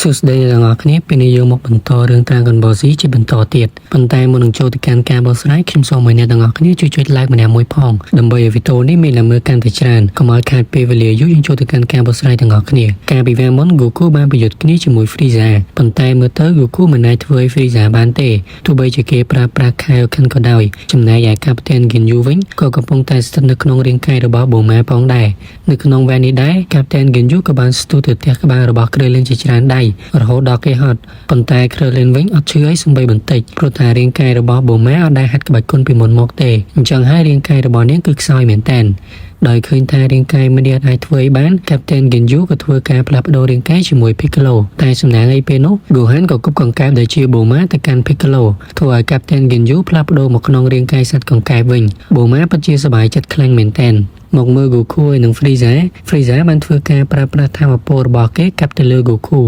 សួស្តីអ្នកទាំងអស់គ្នាពេលនេះយើងមកបន្តរឿង Dragon Ball Z ជាបន្តទៀតប៉ុន្តែមុននឹងចូលទៅកាន់ការបកស្រាយខ្ញុំសូមឲ្យអ្នកទាំងអស់គ្នាជួយចុច like ម្នាក់មួយផងដើម្បីឲ្យវីដេអូនេះមានអ្នកមើលកាន់តែច្រើនកុំឲ្យខាតពេលវេលាយូរយើងចូលទៅកាន់ការបកស្រាយទាំងអស់គ្នាកាលពីវគ្គមុន Goku បានប្រយុទ្ធគ្នាជាមួយ Frieza ប៉ុន្តែមើលទៅ Goku មិនអាចធ្វើឲ្យ Frieza បានទេទោះបីជាគេប្រើប្រាស់ Kaioken ក៏ដោយចំណែកឯ Captain Ginyu វិញក៏កំពុងតែស្ថិតនៅក្នុងរាងកាយរបស់ Bulma ផងដែរនៅក្នុងវគ្គនេះដែរ Captain Ginyu ក៏បានស្ទុះទៅផ្ទះក្បាលរបស់ Krillin ជាច្រើនដៃរហូតដល់គេហត់ប៉ុន្តែ Krillin វិញអត់ឈឺអីសូម្បីបន្តិចព្រោះថារាងកាយរបស់ Bulma អត់ដែលហាត់ក្បាច់គុណពីមុនមកទេអញ្ចឹងហើយរាងកាយរបស់នាងគឺខ្សោយមែនទែនដោយឃើញថារាងកាយមិនអាចធ្វើអីបាន Captain Ginyu ក៏ធ្វើការផ្លាស់ប្ដូររាងកាយជាមួយ Piccolo តែសំណាងអីពេលនោះ Gohan ក៏គប់កង្កែបដែលជា Bulma ទៅកាន់ Piccolo ធ្វើឲ្យ Captain Ginyu ផ្លាស់ប្ដូរមកក្នុងរាងកាយសត្វកង្កែបវិញ Bulma ពិតជាសប្បាយចិត្តខ្លាំងមែនទែនមកមើល Goku ហើយនិង Frieza Frieza បានធ្វើការប្រើប្រាស់ថាមពលរបស់គេកាប់ទៅលើ Goku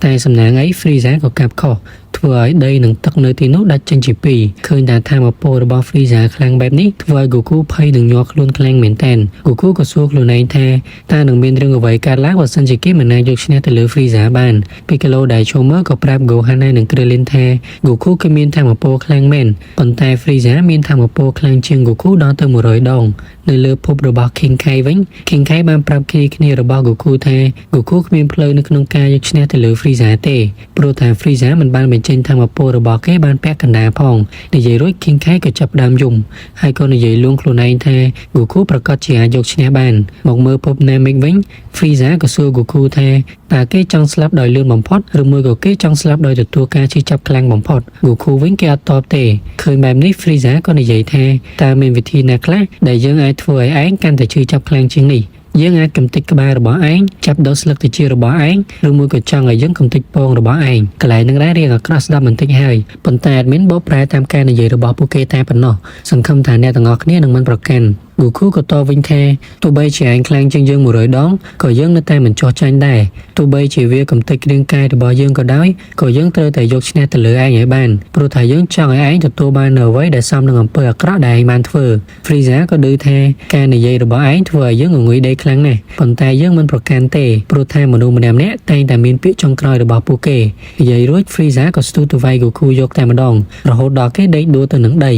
តែសំណាងអី Frieza ក៏កាប់ខុសធ្វើឲ្យដីនិងទឹកនៅទីនោះដាច់ចេញជាពីរឃើញថាថាមពលរបស់ Frieza ខ្លាំងបែបនេះធ្វើឲ្យ Goku ភ័យនិងញ័រខ្លួនខ្លាំងមែនទែន Goku ក៏សួរខ្លួនឯងថាតើនឹងមានរឿងអ្វីកើតឡើងបើសិនជាគេមិនអាចយកឈ្នះទៅលើ Frieza បាន Piccolo ដែលចូលមើលក៏ប្រាប់ Gohan ហើយនិង Krillin ថា Goku គឺមានថាមពលខ្លាំងមែនប៉ុន្តែ Frieza មានថាមពលខ្លាំងជាង Goku ដល់ទៅ100ដងនៅលើភពរបស់ King Kai វិញ King Kai បានប្រាប់គ្នាគ្នារបស់ Goku ថា Goku គ្មានផ្លូវនៅក្នុងការយកឈ្នះទៅលើ Frieza ទេព្រោះថា Frieza មិនបានបញ្ចេញថាមពលរបស់គេបានពាក់កណ្ដាលផងនិយាយរួច King Kai ក៏ចាប់ផ្ដើមយំហើយក៏និយាយលួងខ្លួនឯងថា Goku ប្រកាសជាអាចយកឈ្នះបានមកមើលភព Namek វិញ Frieza ក៏សួរ Goku ថាតើគេចង់ស្លាប់ដោយលឿនបំផុតឬមួយក៏គេចង់ស្លាប់ដោយទទួលការឈឺចាប់ខ្លាំងបំផុត Goku វិញគេអត់តបទេឃើញបែបនេះ Frieza ក៏និយាយថាតើមានវិធីណាខ្លះដែលយើងអាចធ្វើឲ្យឯងកាន់តែឈឺចាប់ខ្លាំងជាងនេះយើងអាចកំទេចក្បាលរបស់ឯងចាប់ដុសស្លឹកតិចរបស់ឯងឬមួយក៏ចង់ឲ្យយើងកំទេចពងរបស់ឯងកន្លែងនឹងដែររៀងអាក្រក់ស្ដាប់បន្តិចហើយប៉ុន្តែ admin បកប្រែតាមការនិយាយរបស់ពួកគេតែប៉ុណ្ណោះសង្ឃឹមថាអ្នកទាំងអស់គ្នានឹងមិនប្រកាន់ Goku ក៏តបវិញថាទោះបីជាឯងខ្លាំងជាងយើង100ដងក៏យើងនៅតែមិនចោះចាញ់ដែរទោះបីជាវាកំទេចរាងកាយរបស់យើងក៏ដោយក៏យើងត្រូវតែយកឈ្នះទៅលើឯងឲ្យបានព្រោះថាយើងចង់ឲ្យឯងទទួលបាននូវអ្វីដែលសមនឹងអំពើអាក្រក់ដែលឯងបានធ្វើ Frieza ក៏ឌឺថាការនិយាយរបស់ឯងធ្វើឲ្យយើងងងុយដេកខ្លាំងណាស់ប៉ុន្តែយើងមិនប្រកាន់ទេព្រោះថាមនុស្សម្នាក់ៗតែងតែមានពាក្យចុងក្រោយរបស់ពួកគេនិយាយរួច Frieza ក៏ស្ទុះទៅវាយ Goku យកតែម្ដងរហូតដល់គេដេកដួលទៅនឹងដី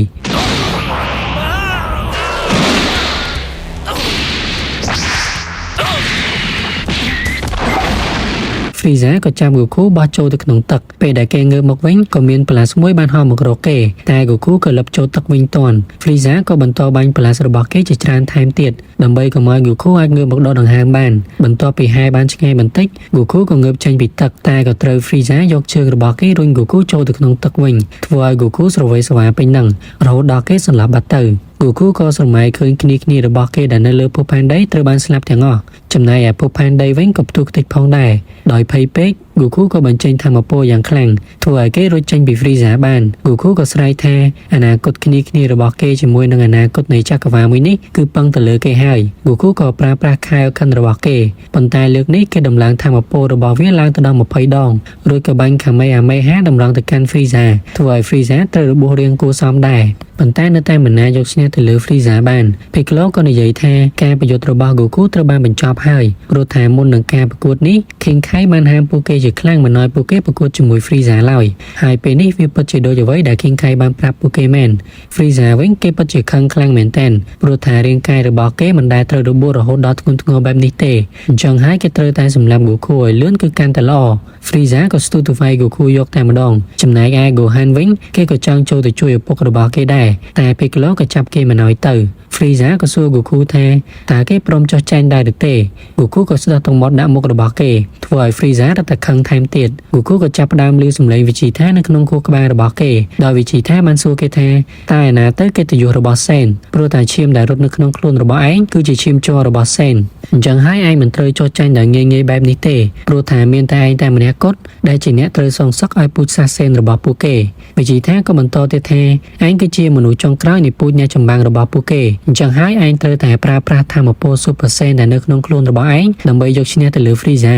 Frieza ក៏ចាប់ Goku បោះចូលទៅក្នុងទឹកពេលដែលគេងើបមកវិញក៏មានប្លាសមួយបានហោះមករកគេតែ Goku ក៏លឹបចូលទឹកវិញទាន់ Frieza ក៏បន្តបាញ់ប្លាសរបស់គេជាច្រើនថែមទៀតដើម្បីកុំឲ្យ Goku អាចងើបមកដកដង្ហើមបានបន្ទាប់ពីហែបានឆ្ងាយបន្តិច Goku ក៏ងើបចេញពីទឹកតែក៏ត្រូវ Frieza យកជើងរបស់គេរុញ Goku ចូលទៅក្នុងទឹកវិញធ្វើឲ្យ Goku ស្រវេសវាពេញនឹងរហូតដល់គេសន្លប់បាត់ទៅ Goku ក៏ស្រមៃឃើញគ្នាគ្នារបស់គេដែលនៅលើភពផែនដីត្រូវបានស្លាប់ទាំងអស់ចំណែកឯភពផែនដីវិញក៏ផ្ទុះខ្ទេចផងដែរដោយភ័យពេក Goku ក៏បញ្ចេញថាមពលយ៉ាងខ្លាំងធ្វើឲ្យគេរត់ចេញពី Frieza បាន Goku ក៏ស្រែកថាអនាគតគ្នាគ្នារបស់គេជាមួយនឹងអនាគតនៃចក្រវាលមួយនេះគឺពឹងទៅលើគេហើយ Goku ក៏ប្រើប្រាស់ Kaioken របស់គេប៉ុន្តែលើកនេះគេដំឡើងថាមពលរបស់វាឡើងទៅដល់20ដងរួចក៏បាញ់ Kamehameha តម្រង់ទៅកាន់ Frieza ធ្វើឲ្យ Frieza ត្រូវរបួសរាងគួរសមដែរប៉ុន្តែនៅតែមិនអាចយកឈ្នះទៅលើ Frieza បាន Piccolo ក៏និយាយថាការប្រយុទ្ធរបស់ Goku ត្រូវបានបញ្ចប់ហើយព្រោះថាមុននឹងការប្រកួតនេះ King Kai បានហាមពួកគេជាខ្លាំងមិនឲ្យពួកគេប្រកួតជាមួយ Frieza ឡើយហើយពេលនេះវាពិតជាដូចអ្វីដែល King Kai បានប្រាប់ពួកគេមែន Frieza វិញគេពិតជាខឹងខ្លាំងមែនទែនព្រោះថារាងកាយរបស់គេមិនដែលត្រូវរបួសរហូតដល់ធ្ងន់ធ្ងរបែបនេះទេអញ្ចឹងហើយគេត្រូវតែសម្លាប់ Goku ឲ្យលឿនគឺកាន់តែល្អ Frieza ក៏ស្ទុះទៅវាយ Goku យកតែម្ដងចំណែកឯ Gohan វិញគេក៏ចង់ចូលទៅជួយឪពុករបស់គេដែរតែ Piccolo ក៏ចាប់គេមិនឲ្យទៅ Frieza ក៏សួរ Goku ថាតើគេព្រមចុះចាញ់ដែរឬទេ Goku ក៏ស្ដោះទាំងមាត់ដាក់មុខរបស់គេធ្វើឲ្យ Frieza រត់តែខឹងថែមទៀត Goku ក៏ចាប់ផ្ដើមឮសំឡេងវិជីថានៅក្នុងខួរក្បាលរបស់គេដោយវិជីថាបានសួរគេថាតើឯណាទៅកិត្តិយសរបស់សេនព្រោះតែឈាមដែលរត់នៅក្នុងខ្លួនរបស់ឯងគឺជាឈាមជ័ររបស់សេនអញ្ចឹងហើយឯងមិនត្រូវចុះចាញ់ដោយងាយៗបែបនេះទេព្រោះថាមានតែឯងតែម្នាក់គត់ដែលជាអ្នកត្រូវសងសឹកឲ្យពូជសាសន៍សេនរបស់ពួកគេវិជីថាក៏បន្តទៀតថាឯងគឺជាមនុស្សចុងក្រោយនៃពូជអ្នកចម្បាំងរបស់ពួកគេអញ្ចឹងហើយឯងត្រូវតែប្រើប្រាស់ធម៌ពល Super Saiyan ដែលនៅក្នុងខ្លួនរបស់ឯងដើម្បីយកឈ្នះទៅលើ Frieza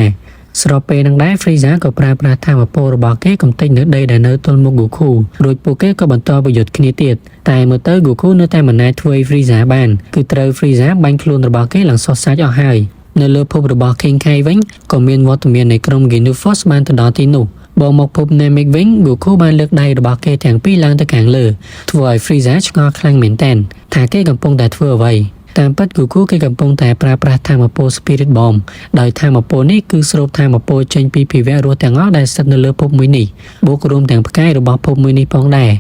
ស្របពេលនឹងដែរ Frieza ក៏ប្រើប្រាស់ធម៌ពលរបស់គេកំទេចនៅដីដែលនៅទល់មុខ Goku រួចពួកគេក៏បន្តប្រយុទ្ធគ្នាទៀតតែមើលទៅ Goku នៅតែមិនអាចធ្វើឲ្យ Frieza បានគឺត្រូវ Frieza បាញ់ខ្លួនរបស់គេឡើងសុះសាច់អស់ហើយ នៅលើភពរបស់ King Kai វិញក៏មានវត្តមាននៃក្រុម Ginyu Force បានទៅដល់ទីនោះបងមកភព Namek វិញ Goku បានលើកដៃរបស់គេទាំងពីរឡើងទៅខាងលើធ្វើឲ្យ Frieza ឆ្ងល់ខ្លាំងមែនទែនថាគេកំពុងតែធ្វើអ្វីតាមពិត Goku គេកំពុងតែប្រើប្រាស់ថាមពល Spirit Bomb ដោយថាមពលនេះគឺស្រូបថាមពលចេញពីភាវៈរស់ទាំងអស់ដែលស្ថិតនៅលើភពមួយនេះបូករួមទាំងផ្កាយរបស់ភពមួយនេះផងដែរ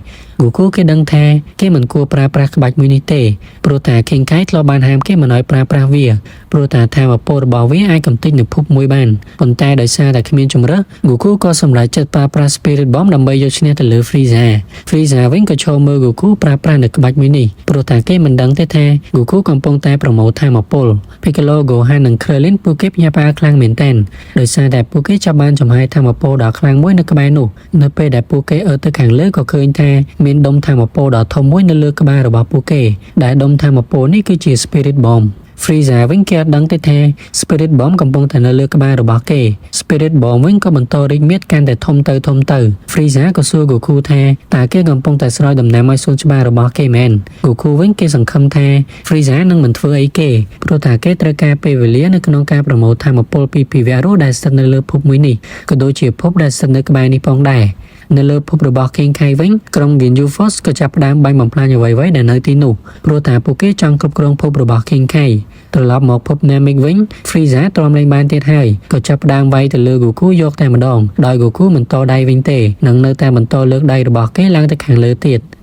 Goku គេដឹងថាគេមិនគួរប្រើប្រាស់ក្បាច់មួយនេះទេព្រោះតែ King Kai ធ្លាប់បានហាមគេមិនឲ្យប្រើប្រាស់វាព្រោះតែថាមពលរបស់វាអាចកំទេចនៅភពមួយបានប៉ុន្តែដោយសារតែគ្មានជំរើស Goku ក៏សម្រេចចិត្តប្រើប្រាស់ Spirit Bomb ដើម្បីយកឈ្នះទៅលើ Frieza។ Frieza វិញក៏ឈរមើល Goku ប្រើប្រាស់នៅក្បាច់មួយនេះព្រោះតែគេមិនដឹងទេថា Goku កំពុងតែប្រមូលថាមពល។ Piccolo, Gohan និង Krillin ពួកគេភ្ញាក់ផ្អើលខ្លាំងមែនទែនដោយសារតែពួកគេចាប់បានចំហាយថាមពលដ៏ខ្លាំងមួយនៅក្បែរនោះនៅពេលដែលពួកគេអើទៅខាងលើក៏ឃើញថាមានដុំថាមពលដ៏ធំមួយនៅលើក្បាលរបស់ពួកគេដែលដុំថាមពលនេះគឺជា Spirit Bomb។ Frieza វិញគេអត់ដឹងទេថា Spirit Bomb កំពុងតែនៅលើក្បាលរបស់គេ។ Spirit Bomb វិញក៏បន្តរីកមាឌកាន់តែធំទៅធំទៅ។ Frieza ក៏សួរ Goku ថាតើគេកំពុងតែស្រោចដំណាំឲ្យសួនច្បាររបស់គេមែន Goku វិញគេសង្ឃឹមថា Frieza នឹងមិនធ្វើអីគេព្រោះថាគេត្រូវការពេលវេលានៅក្នុងការប្រមូលថាមពលពីភាវៈរស់ដែលស្ថិតនៅលើភពមួយនេះក៏ដូចជាភពដែលស្ថិតនៅក្បែរនេះផងដែរ។ នៅលើភពរបស់ King Kai វិញក្រុម Ginyu Force ក៏ចាប់ផ្ដើមបាញ់បំផ្លាញអ្វីៗដែលនៅទីនោះព្រោះថាពួកគេចង់គ្រប់គ្រងភពរបស់ King Kai។ ត្រឡប់មកភព Namek វិញ Frieza ទ្រាំលែងបានទៀតហើយក៏ចាប់ផ្ដើមវាយទៅលើ Goku យកតែម្ដងដោយ Goku មិនតដៃវិញទេនិងនៅតែបន្តលើកដៃរបស់គេឡើងទៅខាងលើទៀត។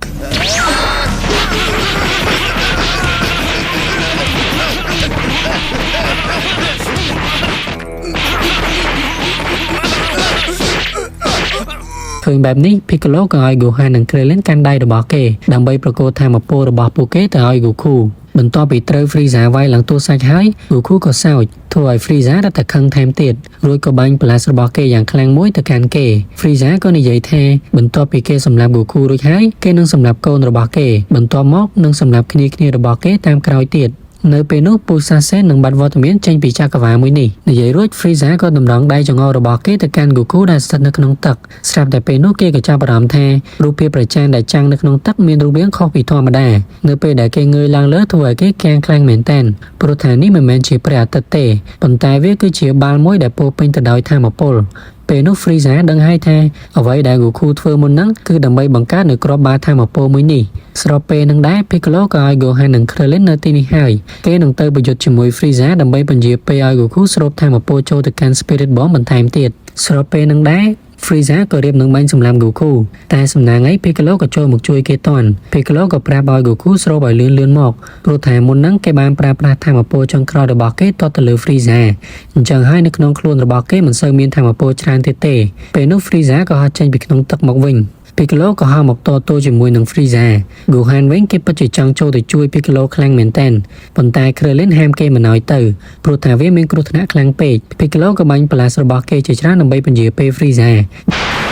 ឃើញបែបនេះ Piccolo ក៏ឲ្យ Gohan និង Krillin កាន់ដៃរបស់គេដើម្បីប្រគល់ថាមពលរបស់ពួកគេទៅឲ្យ Goku។ បន្ទាប់ពីត្រូវ Frieza វាយឡើងទោះសាច់ហើយ Goku ក៏សើចធ្វើឲ្យ Frieza រត់តែខឹងថែមទៀតរួចក៏បាញ់ blast របស់គេយ៉ាងខ្លាំងមួយទៅកាន់គេ។ Frieza ក៏និយាយថាបន្ទាប់ពីគេសម្លាប់ Goku រួចហើយគេនឹងសម្លាប់កូនរបស់គេបន្ទាប់មកនឹងសម្លាប់គ្នាគ្នារបស់គេតាមក្រោយទៀត។នៅពេលនោះពូសាសេននឹងបាត់វត្តមានចេញពីចក្រវាលមួយនេះនិយាយរួច Frieza ក៏តម្រង់ដៃចង្អុលរបស់គេទៅកាន់ Goku ដែលស្ថិតនៅក្នុងទឹកស្រាប់តែពេលនោះគេក៏ចាប់អារម្មណ៍ថារូបភាពព្រះច័ន្ទដែលចាំងនៅក្នុងទឹកមានរូបរាងខុសពីធម្មតានៅពេលដែលគេងើយឡើងលើធ្វើឲ្យគេគាំងខ្លាំងមែនទែនព្រោះថានេះមិនមែនជាព្រះអាទិត្យទេប៉ុន្តែវាគឺជាបាល់មួយដែលពោរពេញទៅដោយថាមពលពេលនោះ Frieza ដឹងហើយថាអ្វីដែល Goku ធ្វើមុនហ្នឹងគឺដើម្បីបង្កើតនូវគ្រាប់បាល់ថាមពលមួយនេះស្របពេលនឹងដែរ Piccolo ក៏ឲ្យ Gohan និង Krillin នៅទីនេះហើយគេនឹងទៅប្រយុទ្ធជាមួយ Frieza ដើម្បីពន្យាពេលឲ្យ Goku ស្រូបថាមពលចូលទៅកាន់ Spirit Bomb បន្ថែមទៀតស្របពេលនឹងដែរ Frieza ក៏រៀបនឹងបាញ់សម្លាប់ Goku តែសំណាងឯ Piccolo ក៏ចូលមកជួយគេតាន់ Piccolo ក៏ប្រាប់ឲ្យ Goku ស្រូបឲ្យលឿនលឿនមកព្រោះថាមុនហ្នឹងគេបានប្រើប្រាស់ថាមពលចុងក្រោយរបស់គេទាត់ទៅលើ Frieza អញ្ចឹងហើយនៅក្នុងខ្លួនរបស់គេមិនសូវមានថាមពលច្រើនទៀតទេពេលនោះ Frieza ក៏ហោះចេញពីក្នុងទឹកមកវិញ Piccolo ក៏ហោះមកតទល់ជាមួយនឹង Frieza។ Gohan វិញគេពិតជាចង់ចូលទៅជួយ Piccolo ខ្លាំងមែនទែនប៉ុន្តែ Krillin ហាមគេមិនឲ្យទៅព្រោះថាវាមានគ្រោះថ្នាក់ខ្លាំងពេក Piccolo ក៏បាញ់ blast របស់គេជាច្រើនដើម្បីពន្យាពេល Frieza។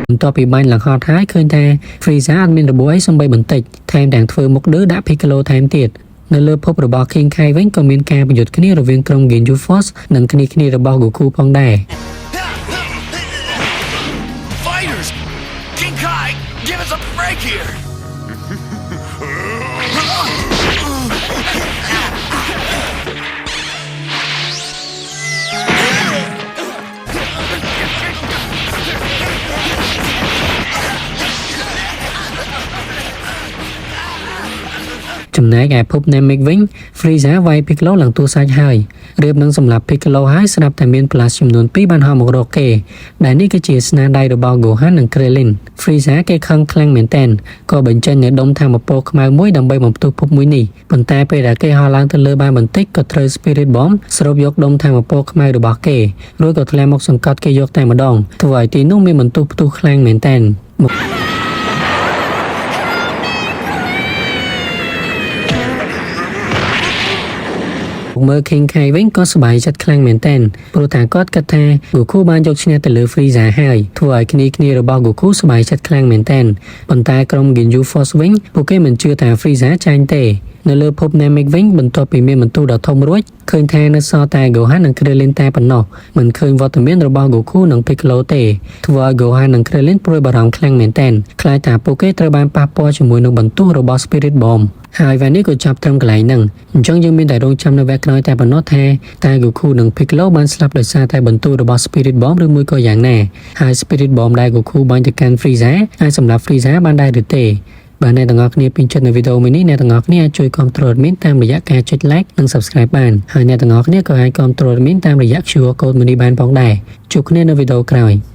បន្ទាប់ពីបាញ់ឡើងហត់ហើយឃើញថា Frieza អត់មានរបួសអីសំបីបន្តិចថែមទាំងធ្វើមុខឌឺដាក់ Piccolo ថែមទៀតនៅលើភពរបស់ King Kai វិញក៏មានការប្រយុទ្ធគ្នារវាងក្រុម Ginyu Force និងគ្នាគ្នារបស់ Goku ផងដែរ។ Fighters! King Kai, give us a break here! ចំណែកឯភព Namek វិញ Frieza វាយ Piccolo ឡើងទួសាច់ហើយរៀបនឹងសម្លាប់ Piccolo ហើយស្រាប់តែមាន Blast ចំនួន2បានហោះមករកគេដែលនេះគឺជាស្នាដៃរបស់ Gohan និង Krillin។ Frieza គេខឹងខ្លាំងមែនទែនក៏បញ្ចេញនូវដុំថាមពលខ្មៅមួយដើម្បីបំផ្ទុះភពមួយនេះប៉ុន្តែពេលដែលគេហោះឡើងទៅលើបានបន្តិចក៏ត្រូវ Spirit Bomb ស្រូបយកដុំថាមពលខ្មៅរបស់គេរួចក៏ធ្លាក់មកសង្កត់គេយកតែម្ដងធ្វើឲ្យទីនោះមានបន្ទុះផ្ទុះខ្លាំងមែនទែន។ មើល King Kai វិញក៏សប្បាយចិត្តខ្លាំងមែនទែនព្រោះថាគាត់គិតថា Goku បានយកឈ្នះទៅលើ Frieza ហើយធ្វើឲ្យគ្នាគ្នារបស់ Goku សប្បាយចិត្តខ្លាំងមែនទែនប៉ុន្តែក្រុម Ginyu Force វិញពួកគេមិនជឿថា Frieza ចាញ់ទេ។ នៅលើភព Namek វិញបន្ទាប់ពីមានបន្ទុះដ៏ធំរួចឃើញថានៅសល់តែ Gohan និង Krillin តែប៉ុណ្ណោះមិនឃើញវត្តមានរបស់ Goku និង Piccolo ទេធ្វើឲ្យ Gohan និង Krillin ព្រួយបារម្ភខ្លាំងមែនទែនខ្លាចថាពួកគេត្រូវបានប៉ះពាល់ជាមួយនឹងបន្ទុះរបស់ Spirit Bomb ហើយវគ្គនេះក៏ចាប់ត្រឹមកន្លែងហ្នឹងអញ្ចឹងយើងមានតែរងចាំនៅវគ្គក្រោយតែប៉ុណ្ណោះថាតើ Goku និង Piccolo បានស្លាប់ដោយសារតែបន្ទុះរបស់ Spirit Bomb ឬមួយក៏យ៉ាងណាហើយ Spirit Bomb ដែល Goku បាញ់ទៅកាន់ Frieza អាចសម្លាប់ Frieza បានដែរឬទេបាទអ្នកទាំងអស់គ្នាពេញចិត្តនៅវីដេអូមួយនេះអ្នកទាំងអស់គ្នាអាចជួយគាំទ្រ admin តាមរយៈការចុច like និង Subscribe បានហើយអ្នកទាំងអស់គ្នាក៏អាចគាំទ្រ admin តាមរយៈ QR code មួយនេះបានផងដែរជួបគ្នានៅវីដេអូក្រោយ។